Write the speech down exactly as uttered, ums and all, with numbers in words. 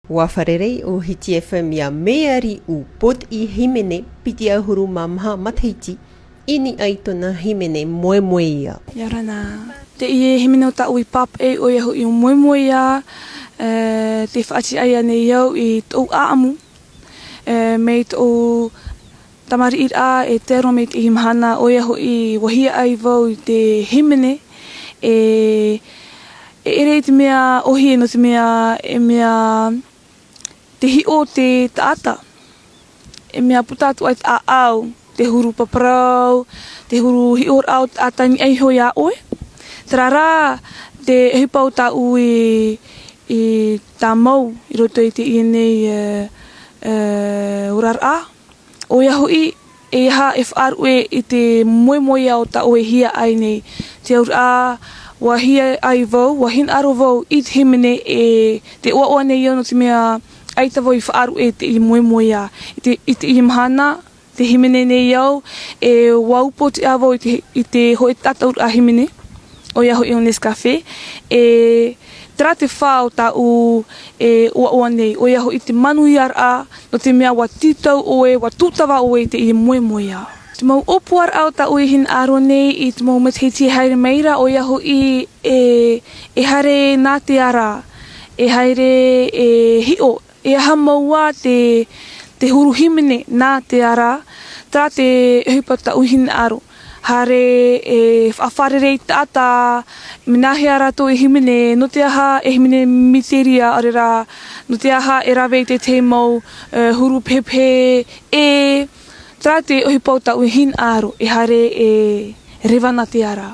ʻUa fārerei ʻo Hiti F M ia Meari ʻUpotiʻi hīmene piti ʻahuru mā maha matahiti, i niʻa i tōna hīmene Moemoeā. ʻIa ora na. Teie hīmene o tāʻu i pāpaʻi, ʻoia hoʻi ʻo Moemoeā, e, tē faʻatiʻa nei au i tōʻu ʻāʻamu, e, mai tōʻu tamariʻiraʻa e tae roa mai i teie mahana, ʻoia hoʻi, ʻua hiaʻai vau i te hīmene, e, e ʻere i te mea ʻōhie, nō te mea, e mea, te hiʻo te taʻata, e mea puta atu ai te ʻāʻau, te huru paparau, te huru hiʻoraʻa o te taʻata i niʻa iho iā ʻoe. Terā rā te ʻohipa o tāʻu i, i tāmau i roto i teie nei, e, e, oraraʻa. ʻOia hoʻi, e aha e faʻaruʻe i te moemoeā o tā ʻoe e hiaʻai nei? Te auraʻa, ʻua hiaʻai vau, ʻua hinaʻaro vau i te hīmene, e tē ʻoaʻoa nei au nō te mea ʻaita vau i faʻaruʻe i te moemoeā. I te, i teie mahana, tē hīmene nei au, e ʻua upoʻotiʻa vau i te, i te hōʻē taʻataʻuraʻa hīmene, ʻoia hoʻi ʻo Nescafé, e terā te fā o tāʻu e ʻoaʻoa nei, ʻoia hoʻi te manuiaraʻa, nō te mea ʻua tītau ʻoe, ʻua tūtava ʻoe i teie moemoeā. Te mau ʻōpuaraʻa o tāʻu e hinaʻaro nei i te mau matahiti e haere mai ra, ʻoia hoʻi e, e haere nā te ara, e haere e hiʻo, e aha mau ā te, te huru hīmene nā te ara, terā te ʻohipa o tāʻu e hinaʻaro. Haere e faʻafārerei taʻata, mea nāhea rātou e hīmene, nō te aha e hīmene miteria, ʻaore rā, nō te aha e rave i te tahi mau, e, huru pehepehe, e terā te ʻohipa o tāʻu e hinaʻaro, e haere e reva nā te ara.